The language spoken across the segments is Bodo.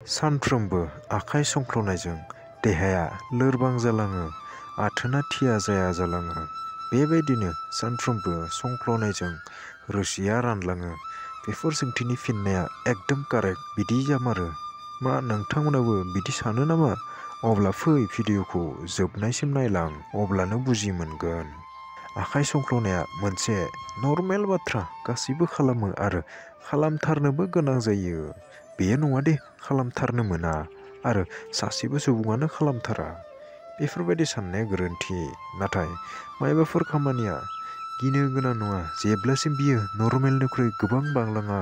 सानफ्रोमबो आखाइ संख्ल'नायजों देहाया लोरबां जालाङो, आथोना थिया जाया जालाङो। बेबायदिनो सानफ्रोमबो संख्ल'नायजों रोसिया रानलाङो। बेफोर सोंथिनि फिननाया एकदम कारेक्ट। बिदि जामारो। मा नोंथांमोनाबो बिदि सानो नामा? अब्ला फै भिडिअखौ जोबनायसिम नायलां, अब्लानो बुजि मोनगोन। आखाइ संख्ल'नाया मोनसे नर्मेल बाथ्रा। गासैबो खालामो आरो खालामथारनोबो गोनां जायो। बेयो नङा दे खालामथारनो मोना आरो सासेबो सुबुङानो खालामथारा। बेफोरबायदि साननाया गोरोन्थि। नाथाय मायबाफोर खामानिया गिनो गोनां नङा जेब्लासिम बियो नर्मेलनिख्रुइ गोबां बांलाङा।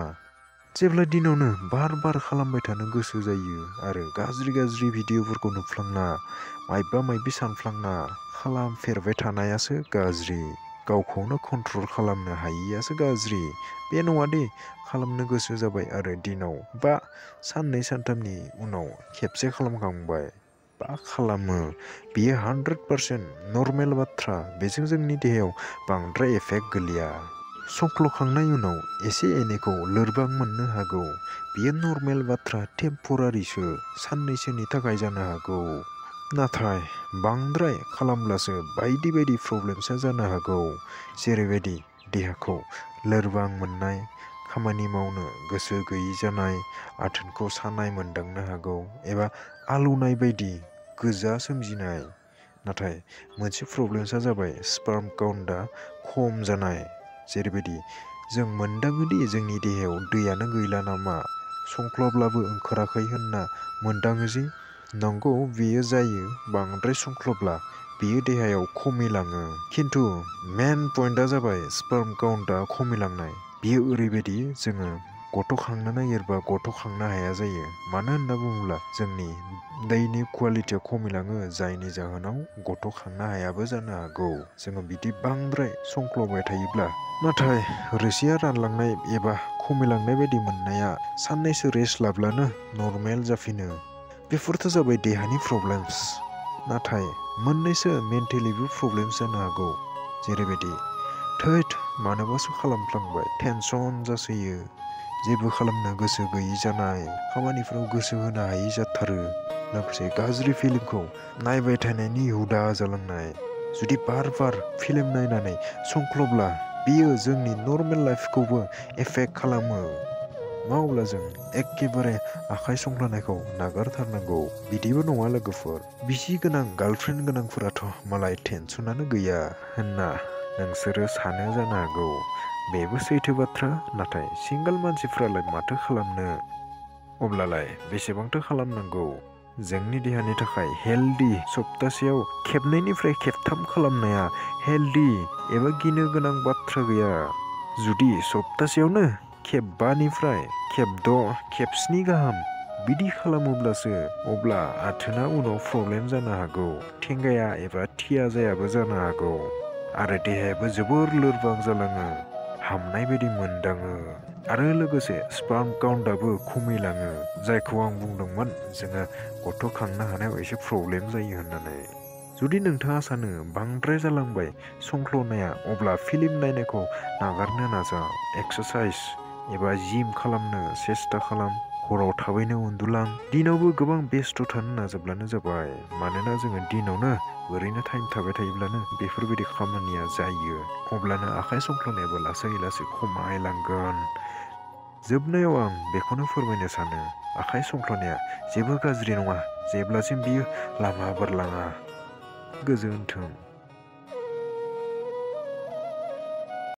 जेब्ला दिनावनो बार बार खालामबाय थानो गोसो जायो आरो गाज्रि गाज्रि भिडिअफोरखौ नुफ्लांना मायबा मायबि सानफ्लांना खालामफेरबाय थानायासो गाज्रि। गावखौनो कन्ट्रल खालामनो हायियासो गाज्रि। बे नङा दे खालामनो गोसो जाबाय आरो दिनाव बा साननै सानथामनि उनाव खेबसे खालामखांबाय बा खालामो। बियो 100% नर्मेल बाथ्रा। बेजों जोंनि देहायाव बांद्राय एफेक्ट गोलैया। संख्ल'खांनायनि उनाव एसे एनैखौ लोरबां मोननो हागौ। बियो नर्मेल बाथ्रा, टेम्परारिसो, साननैसोनि थाखाय जानो हागौ। नाथाय बांद्राय खालामब्लासो बायदि बायदि प्रब्लेमसा जानो हागौ। जेरैबायदि देहाखौ लोरबां मोननाय, खामानि मावनो गोसो गैयि जानाय, आथोनखौ सानाय मोनदांनो हागौ एबा आलौनाय बायदि गोजा सोमजिनाय। नाथाय मोनसे प्रब्लेमसा जाबाय स्पार्म काउन्टआ खम जानाय। जेरैबायदि जों मोनदाङोदि जोंनि देहायाव दैयानो गैला नामा, संख्ल'ब्लाबो ओंखाराखै होनना मोनदाङो जे, नंगौ बेयो जायो। बांद्राय संख्ल'ब्ला बेयो देहायाव खमिलाङो। खिन्थु मेन पइन्टआ जाबाय स्पार्म काउन्टआ खमिलांनाय। बियो ओरैबायदि जोङो गथ' खांनो नागिरबा गथ' खांनो हाया जायो। मानो होनना बुङोब्ला जोंनि दैनि कुवालिटिया खमिलाङो, जायनि जाहोनाव गथ' खांनो हायाबो जानो हागौ जोङो बिदि बांद्राय संख्ल'बाय थायोब्ला। नाथाय रोसिया रानलांनाय एबा खमिलांनाय बायदि मोननाया साननैसो रेस्ट लाब्लानो नर्मेल जाफिनो। बेफोरथ' जाबाय देहानि प्रब्लेम्स। नाथाय मोननैसो मेन्टेलिबो प्रब्लेम्स जानो हागौ। जेरैबायदि थैथ मानोबासो खालामफ्लांबाय, टेनसन जासोयो, जेबो खालामनो गोसो गैयि जानाय, खामानिफ्राव गोसो होनो हायि जाथारो। लोगोसे गाज्रि फिल्मखौ नायबाय थानायनि हुदा जालांनाय। जुदि बार बार फिल्म नायनानै संख्ल'ब्ला बियो जोंनि नर्मेल लाइफखौबो एफेक्ट खालामो। मा अब्ला जों एखेबारे आखाइ संख्ल'नायखौ नागारथारनांगौ? बिदिबो नङा लोगोफोर। बिसि गोनां गार्लफ्रेन्ड गोनांफोराथ' मालाय टेनसनानो गैया होनना नोंसोरो सानो जानो हागौ। बेबो सैथो बाथ्रा। नाथाय सिंगोल मानसिफ्रालाय माथो खालामनो? अब्लालाय बेसेबांथो खालामनांगौ? जोंनि देहानि थाखाय हेल्दि सप्तासेयाव खेबनैनिफ्राय खेबथाम खालामनाया हेल्दि एबा गिनो गोनां बाथ्रा गैया। जुदि सप्तासेयावनो खेबबानिफ्राय खेबद', खेबस्नि गाहाम बिदि खालामोब्लासो अब्ला आथोना उनाव प्रब्लेम जानो हागौ। थेंगाया एबा थिया जायाबो जानो हागौ आरो देहायाबो जोबोर लोरबां जालाङो, हामनाय बायदि मोनदाङो आरो लोगोसे स्पार्म काउन्टआबो खमिलाङो। जायखौ आं बुंदोंमोन जोङो गथ' खांनो हानायाव एसे प्रब्लेम जायो होननानै। जुदि नोंथाङा सानो बांद्राय जालांबाय संख्ल'नाया, अब्ला फिल्म नायनायखौ नागारनो नाजा। एक्सारसाइस एबा जिम खालामनो सेस्था खालाम। हराव थाबैनो उन्दुलां। दिनावबो गोबां बेस्थ' थानो नाजाब्लानो जाबाय। मानोना जोङो दिनावनो ओरैनो टाइम थाबाय थायोब्लानो बेफोरबायदि खामानिया जायो। अब्लानो आखाइ संख्ल'नायाबो लासै लासै खमायलांगोन। जोबनायाव आं बेखौनो फोरमायनो सानो, आखाइ संख्ल'नाया जेबो गाज्रि नङा जेब्लासिम बियो लामा बारलाङा। गोजोन्थों।